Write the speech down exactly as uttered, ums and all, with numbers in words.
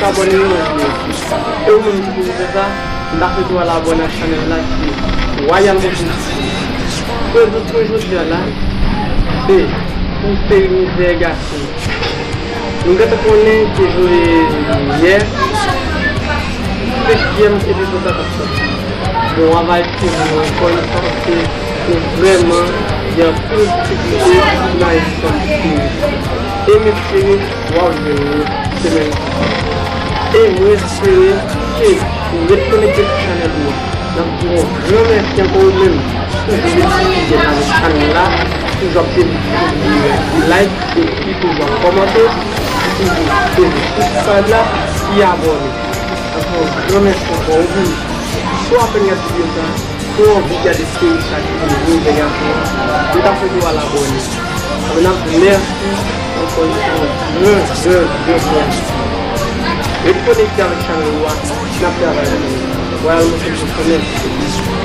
Abòne nan jodi a. E ou menm ki poko fè sa, m ta swete w al abòne ak chanèl la ki se Royal Construction. Prezans mwen jodi a la, se pou seri mizè gason. Nou gentan konnen ke jodi yè, senkyèm epizòd la t ap sòti. Bon, w ap al suiv nou ankò yon fwa paske nou vrèman gen anpil difikilte nan edisyon seri. E m espere w ap jwenn li semèn sa. E mwen espere ke ou ret konekte sou chanèl ou an. N ap di w yon gran mèsi ankò ou menm. Toujou ret konekte avèk chanèl la. Toujou ap like epi toujou ap kòmante. Toujou peze subscribe la epi abòne. N ap di w yon gran mèsi ankò ou menm. Si w apèn gade videyo sa, si w anvi gade seri sa ki se Mizè Gason an, m ta swete w al abòne. Anben n ap di mèsi ankò yon fwa, gran, gran, gran mèsi. Ret konekte avèk chanèl ou a, n ap travay ansanm. Royal Construction, mèsi.